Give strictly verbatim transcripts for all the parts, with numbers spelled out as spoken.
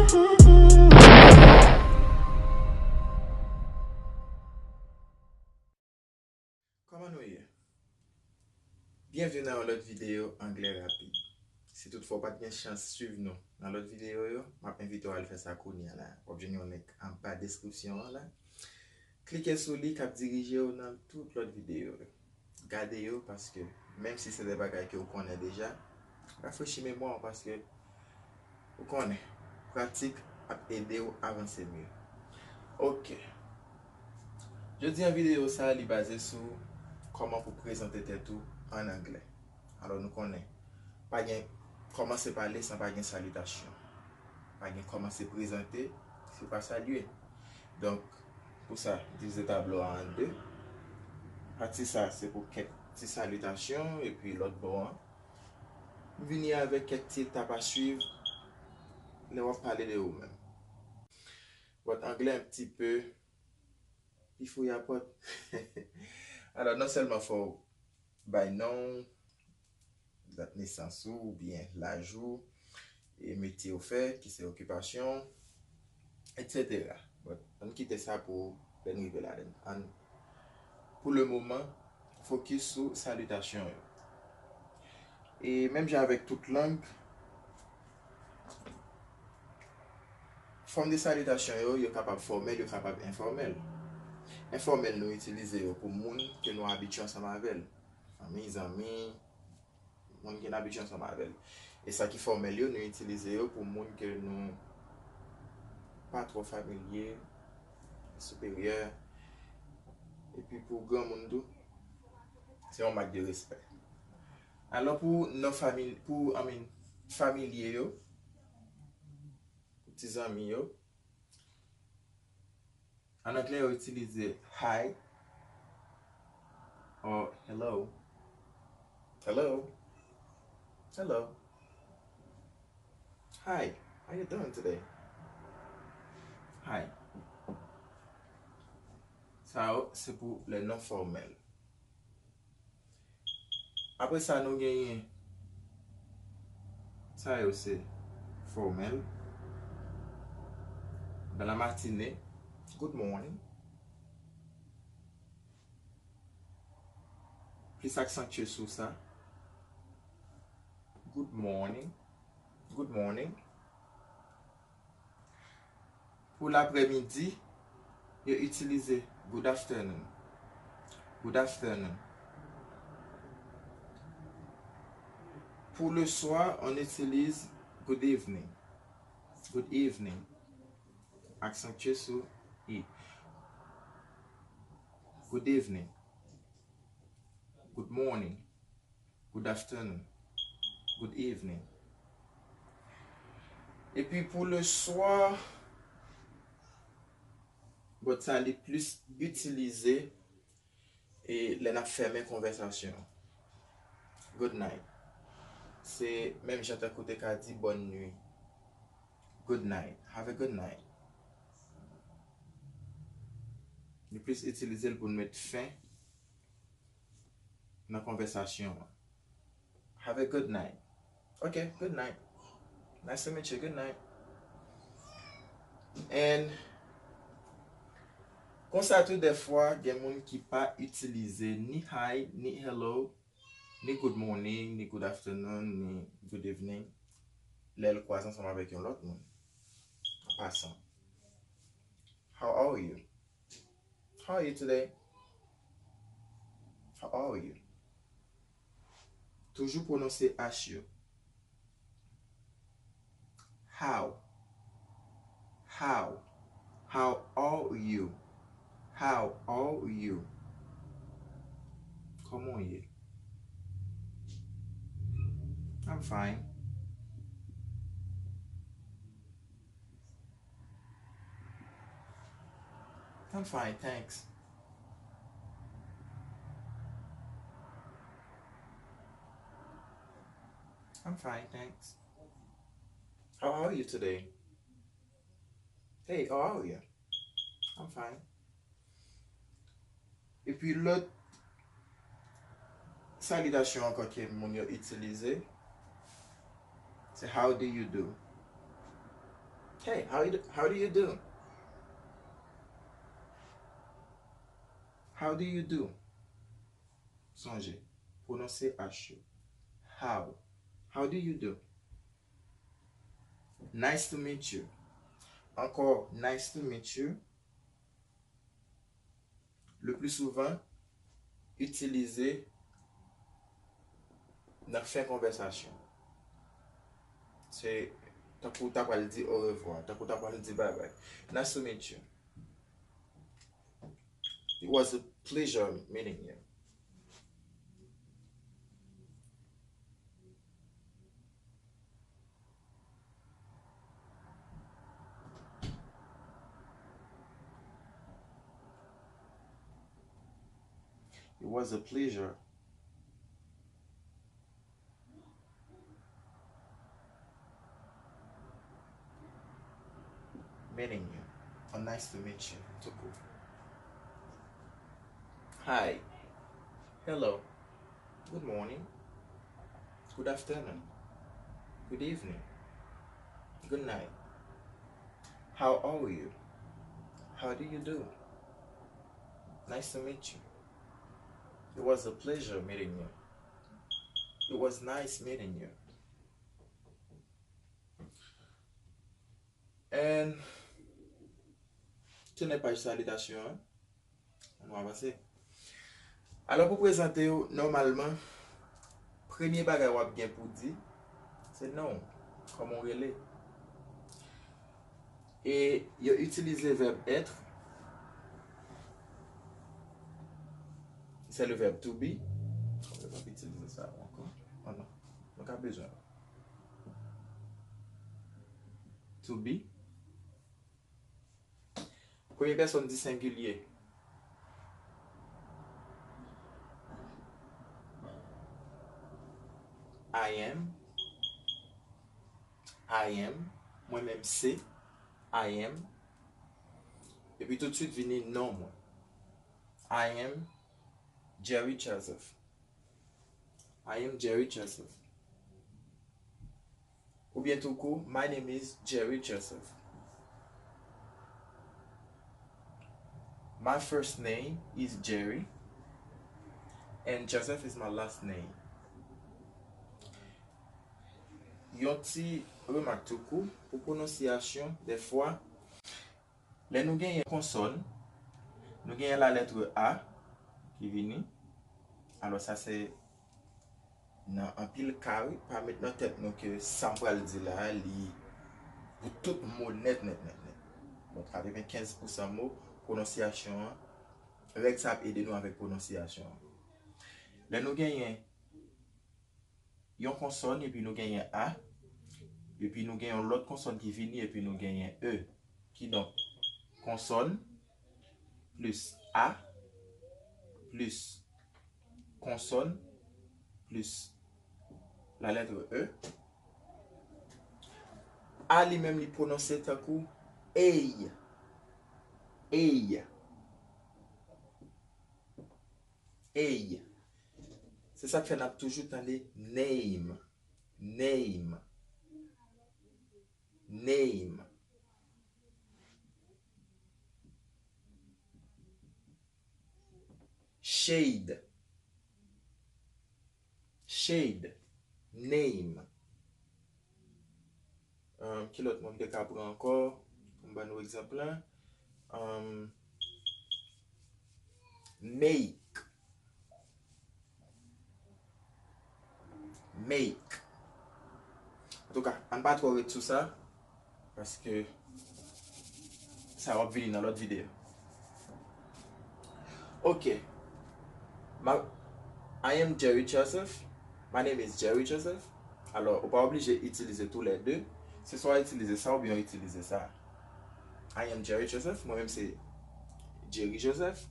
Kòman nou ye? Byenvni nan yon lòt videyo anglè rapid. Si toutfwa w pa t gen chans swiv nou nan lòt videyo yo, m ap envite w al fè sa kounye a la. W ap jwenn yon link anba deskripsyon an la. Klike sou li k ap dirije w nan tout lòt videyo yo. Gade yo, paske menm si se de bagay ke w konnen deja, rafrechi memwa w, paske ou konnen, pratik ap ede w avanse mye. Ok. Jodi an videyo sa a, li baze sou kòman pou prezante tèt ou an anglè. Alò, nou konnen, pa gen kòmanse pale san pa gen salitasyon. Pa gen kòmanse prezante si w pa salye. Donk, pou sa, divize tablo a an de. Pati sa, se pou kèk ti salitasyon, epi lòt bò an, m vini avèk kèk ti etap a swiv lè w ap pale de ou menm. But anglè un petit peu pi fouyapòt. Alò, non sèlman fò w bay non w, dat nesans ou, oubyen laj ou, e metye w fè, ki se okipasyon w, et cetera. But, ann kite sa pou lè n rive ladan l. Ann, pou le moman, fokis sou salitasyon yo. E menm jan avèk tout lang, fòm de salitasyon yo, yo kapab fòmèl, yo kapab enfòmèl. Enfòmèl, nou itilize yo pou moun ke nou abitye ansanm avè l. Fanmi, zanmi, moun ke n abitye ansanm avè l. E sa ki fòmèl yo, nou itilize yo pou moun ke nou pa twò familye, siperyè, epi pou granmoun tou. Se yon mak de respè. Alò, pou non fami-, pou, I mean, familye yo, pou ti zanmi yo, an anglè, yo itilize hi or hello. Hello. Hello. Hi. How you doing today? Hi. Sa yo, se pou lè non fòmèl. Apre sa, nou genyen, sa yo se fòmèl. Dans la matinée, good morning. Plis aksantye sou sa. Good morning. Good morning. Pou laprèmidi, yo itilize good afternoon. Good afternoon. Pour le soir, on utilise good evening. Good evening. Aksantye sou i. Good evening. Good morning. Good afternoon. Good evening. Epi pou le soir, but sa li plis itilize e lè n ap fèmen konvèsasyon. Good night. Se menm jan tankou te ka di bonne nuit. Good night. Have a good night. Nou plis itilize l pou n met fen nan konvèsasyon an. Have a good night. Ok, good night. Nice to meet you. Good night. And konsa tou, dèfwa, gen moun ki pa itilize ni hi, ni hello, ni good morning, ni good afternoon, ni good evening lè l kwaze ansanm avèk yon lòt moun. An pasan. How are you? How are you today? How are you? Toujou pwononse H yo. How? How? How are you? How are you? Kòman w ye? I'm fine. I'm fine, thanks. I'm fine, thanks. How are you today? Hey, how are you? I'm fine. Epi lòt salitasyon ankò ke moun yo itilize, se how do you do? Hey, how you do, how do you do? How do you do? Sonje, pwononse H yo. How? How do you do? Nice to meet you. Ankò, nice to meet you. Le pli souvan, itilize nan fen konvèsasyon. Se tankou w ta pral di orevwa, tankou w ta pral di babay. Nice to meet you. It was a pleasure meeting you. It was a pleasure meeting you. Oh, nice to meet you, Tuku. Hi. Hello. Good morning. Good afternoon. Good evening. Good night. How are you? How do you do? Nice to meet you. It was a pleasure meeting you. It was nice meeting you. And se nan paj salitasyon an. Ann nou avanse. Alò, pou prezante w, nòmalman, premye bagay w ap gen pou di, se non w, kòman w rele. E yo itilize vèb être. C'est le verbe to be. Yo p ap itilize sa ankò. Oh non. Nou ka bezwen. To be. Premye pèsòn di sengilye. I am. I am. Mwen menm se. I am. Epi toutswit vini non mwen. I am Jerry Joseph. I am Jerry Joseph. Oubyen tou kou, my name is Jerry Joseph. My first name is Jerry, and Joseph is my last name. Yon ti remak tou kou pou pwononsyasyon, dèfwa, lè nou genyen konsòn, nou genyen lalèt A ki vini. Alò, sa se nan anpil ka, wi, pa met nan tèt nou ke sa m pral di la a, li pou tout mo nèt, nèt, nèt, nèt. Bon, katrevenkenz pousan mo, pwononsyasyon an, règ sa ap ede nou avèk pwononsyasyon an. Lè nou genyen yon konsòn, epi nou genyen A, epi nou gen yon lòt konsòn ki vini, epi nou genyen E. Kidonk, konsòn plis A, plis konsòn, plis lalèt E. A li menm li pwononse tankou ey. Ey. Ey. Se sa k fè n ap toujou tande name. Name. Name. Shade. Shade. Name. Um, ki lòt mo m te ka pran ankò? Pou m ban nou egzanp la. Um, make. Make. Antouka, ann pa twò ret sou sa, paske sa w ap vini nan lòt videyo. Ok. Ma, I am Jerry Joseph. My name is Jerry Joseph. Alò, ou pa oblije itilize toulède. Se swa w itilize sa oubyen w itilize sa. I am Jerry Joseph. Mwen menm se Jerry Joseph.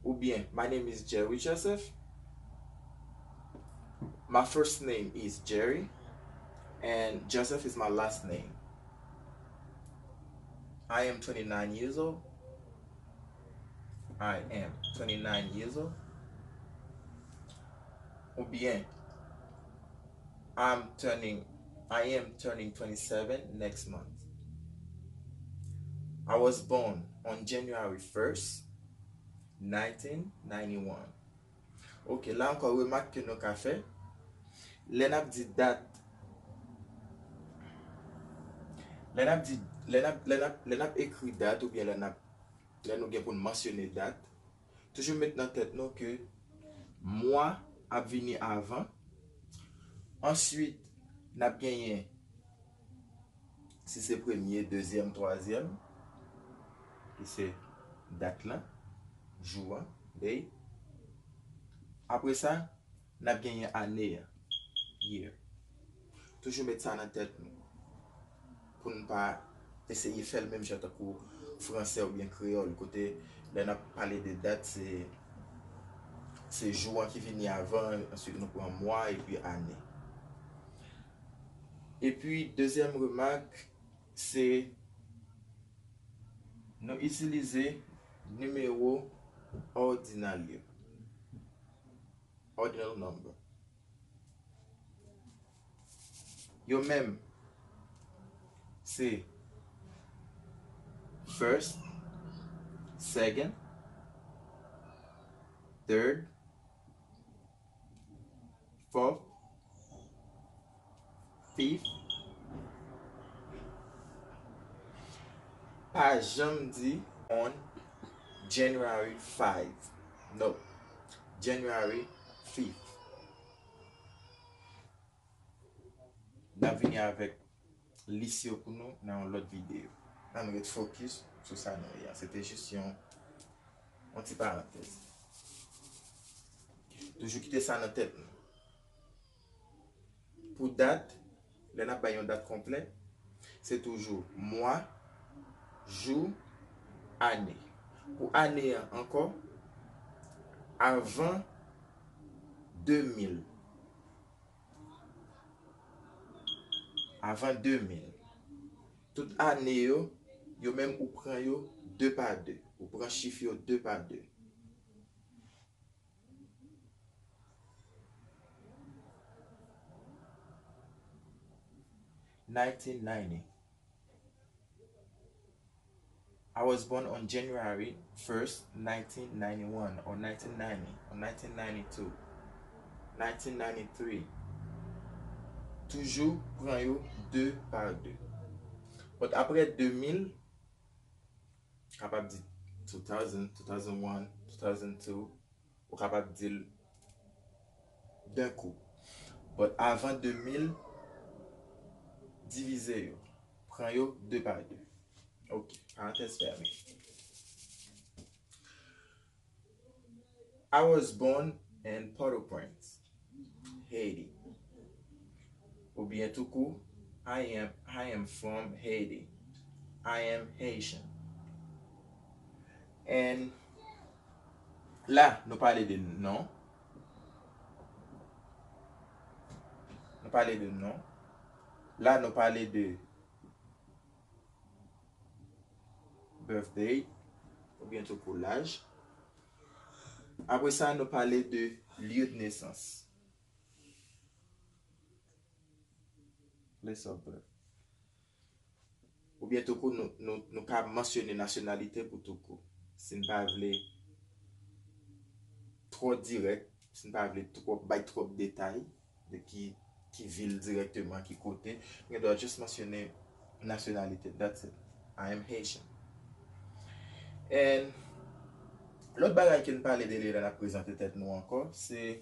Oubyen, my name is Jerry Joseph. My first name is Jerry. And Joseph is my last name. I am twenty-nine years old. I am twenty-nine years old. Oubyen, I'm turning, I am turning twenty-seven next month. I was born on January first, nineteen ninety-one. Ok, la ankò, remak ke nou ka fè. Lè n ap di dat, lè n ap di, lè n ap, lè n ap, lè n ap ekri dat oubyen lè n ap, lè nou gen pou n mansyone dat, toujou met nan tèt nou ke mwa ap vini avan. Answit, n ap genyen, si se premye, dezyèm, twazyèm, ki se dat lan, jou an, day. Apre sa, n ap genyen ane a, year. Toujou met sa nan tèt nou. Pou n pa eseye fè l menm jan tankou fransè oubyen kreyòl, kote lè n ap pale de dat, se, se jou an ki vini avan, answit nou pran mwa epi ane. Epi, dezyèm remak, se nou itilize nimewo òdinal yo. Ordinal number. Yo menm, se first, second, third, fourth, fifth. Pa janm di on January five. No. January fifth. N ap vini avèk lis yo pou nou nan yon lòt videyo. Ann ret fokis sou sa nou ye a. Se te jis yon, yon ti parantèz. Toujou kite sa nan tèt nou. Pou dat, lè n ap bay yon dat konplè, se toujou mwa, jou, ane. Pou ane an ankò, avan de mil. Avan de mil. Tout ane yo, yo menm ou pran yo de pa de. Ou pran chif yo de pa de. Nineteen ninety. I was born on January first, nineteen ninety-one, or nineteen ninety, or nineteen ninety-two, nineteen ninety-three. Toujou pran yo de pa de. But apre de mil, kapab di two thousand, two thousand one, two thousand two, ou kapab di l d'un coup. But avan de mil, divize yo. Pran yo de pa de. Ok, parantèz fèmen. I was born in Port-au-Prince, Haiti. Oubyen tou kou, I am, I am from Haiti. I am Haitian. And la, nou pale de non. Nou pale de non. La, nou pale de birthday, oubyen tou kou laj. Apre sa, nou pale de lieu de naissance. Place of birth. Oubyen tou kou, nou, nou, nou ka mansyone nasyonalite pou tou kou. Si n pa vle twò dirèk, si n pa vle twò, bay twòp detay de ki, ki vil dirèkteman, ki kote, nou gen dwa jis mansyone nasyonalite. That's it. I am Haitian. And lòt bagay ke n pale de li lè n ap prezante tèt nou ankò, se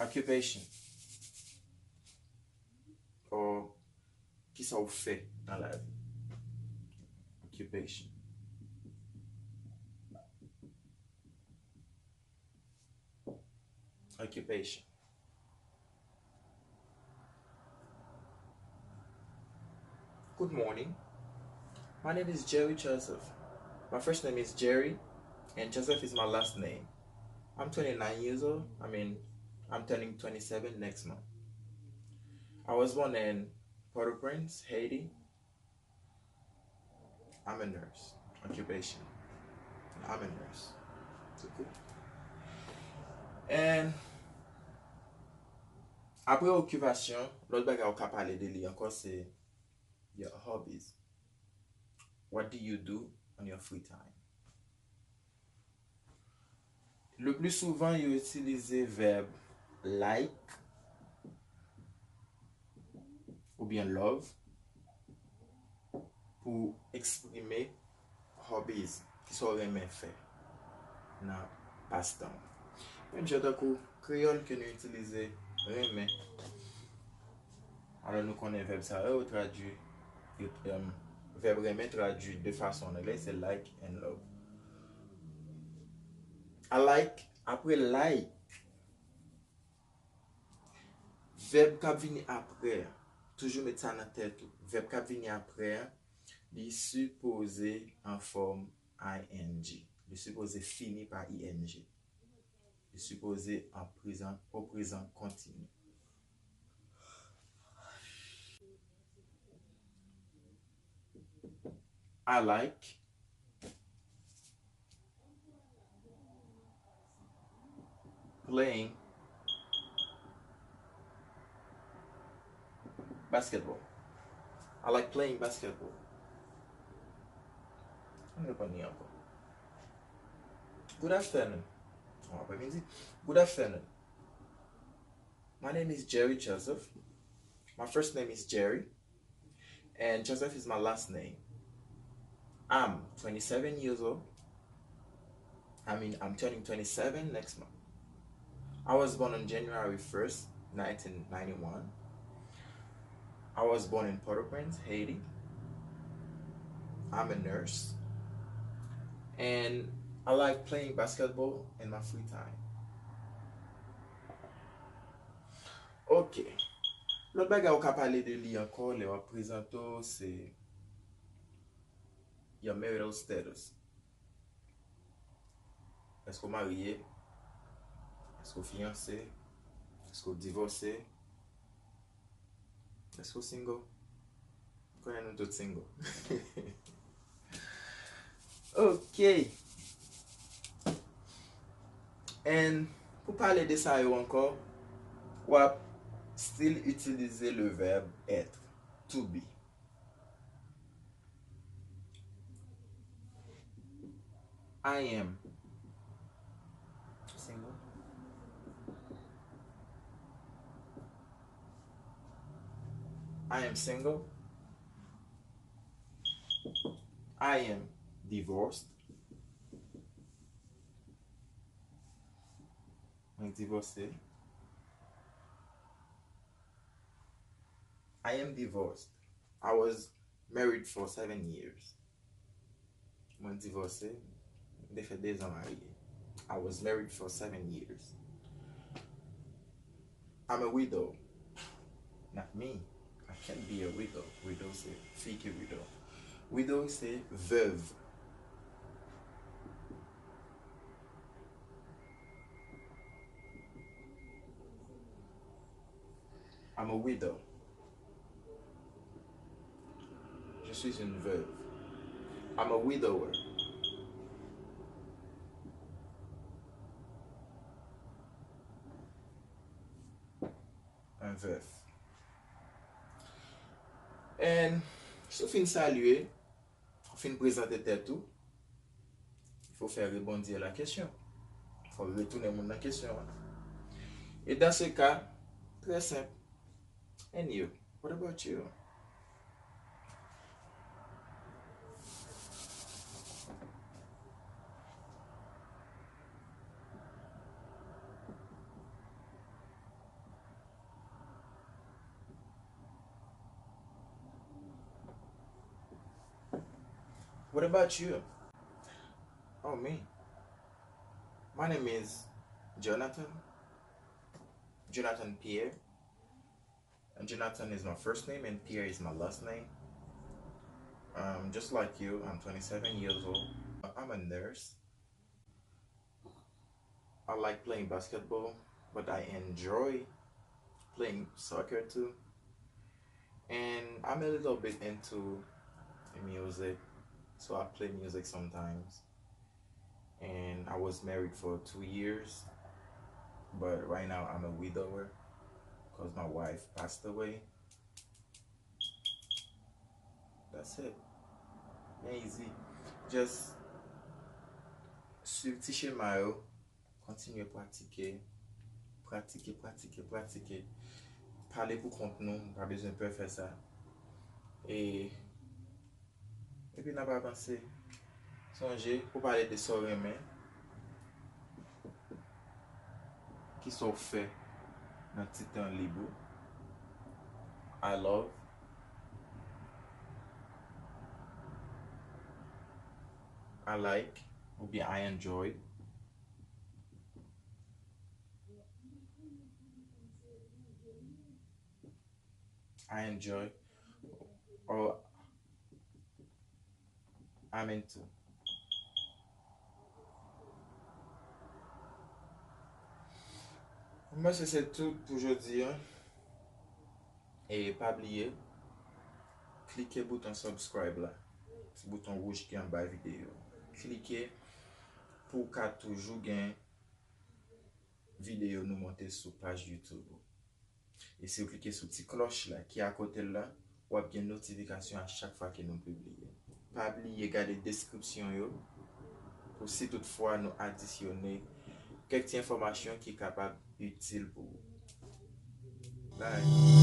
occupation. Or, kisa w fè nan lavi? Occupation. Occupation. Good morning. My name is Jerry Joseph. My first name is Jerry, and Joseph is my last name. I'm twenty-nine years old. I mean, I'm turning twenty-seven next month. I was born in Port-au-Prince, Haiti. I'm a nurse. Occupation. I'm a nurse. Tou kou. And apre okipasyon, lòt bagay ou ka pale de li ankò, se your hobbies. What do you do on your free time? Le pli souvan, yo itilize vèb like oubyen love pou eksprime hobbies, kisa w renmen fè nan pastan w. Menm jan tankou kreyòl ke nou itilize renmen. Alò, nou konnen vèb sa yo tradui, yo, em, vèb renmen tradui de fason an anglè, se like and love. I like, apre like, vèb k ap vini apre a, toujou met sa nan tèt ou. Vèb k ap vini apre a, li sipoze an fòm I N G. Li sipoze fini pa I N G. Li sipoze an prezan, o prezan kontini. I like playing basketball. I like playing basketball. Ann reponn li ankò. Good afternoon. Bon apremidi. Good afternoon. My name is Jerry Joseph. My first name is Jerry. And Joseph is my last name. I'm twenty-seven years old. I mean, I'm turning twenty-seven next month. I was born on January first, nineteen ninety-one. I was born in Port-au-Prince, Haiti. I'm a nurse. And I like playing basketball in my free time. Ok. Lòt bagay ou ka pale de li ankò lè w ap prezante w, se your marital status. Èske w marye? Èske w fiyanse? Èske w divòse? Èske w single? M konnen nou tout single. Ok. And pou pale de sa yo ankò, w ap still itilize le vèb être, to be. I am single. I am single. I am divorced. Mwen divòse. I am divorced. I was married for seven years. Mwen divòse. M te fè dezan marye. I was married for seven years. I'm a widow. Not me. I can't be a widow. Widow se fi ki widow. Widow se veuve. I'm a widow. Je suis une veuve. I'm a widower. Un veuf. And si w fin salye, ou fin prezante tèt ou, il faut faire rebondir la question. Fò w retounen moun nan kesyon an. Et dans ce cas, très simple. And you? What about you? What about you? Oh, me. My name is Jonathan. Jonathan Pierre. And Jonathan is my first name and Pierre is my last name. Um, just like you, I'm twenty-seven years old. I'm a nurse. I like playing basketball, but I enjoy playing soccer too. And I'm a little bit into music, so I play music sometimes. And I was married for two years, but right now I'm a widower because my wife passed away. That's it. Byen easy. Just swiv ti chema yo. Kontinye pratike. Pratike, pratike, pratike. Pale pou kont nou, nou pa bezwen pè fè sa. E, epi n ap avanse. Sonje pou pale de sa w renmen, ki sa w fè nan ti tan lib ou. I love, I like, oubyen I enjoy. I enjoy, or I'm into. Mwen se se tout pou jodi an. E pa bliye, klike bouton subscribe la, ti bouton wouj ki anba videyo. Klike pou w ka toujou gen videyo nou monte sou paj YouTube ou. E si w klike sou ti klòch la ki akote l la, w ap gen notifikasyon a chak fwa ke nou pibliye. Pa bliye gade deskripsyon yo pou si toutfwa nou adisyone kèk ti enfòmasyon ki kapab itil pou ou. Bye!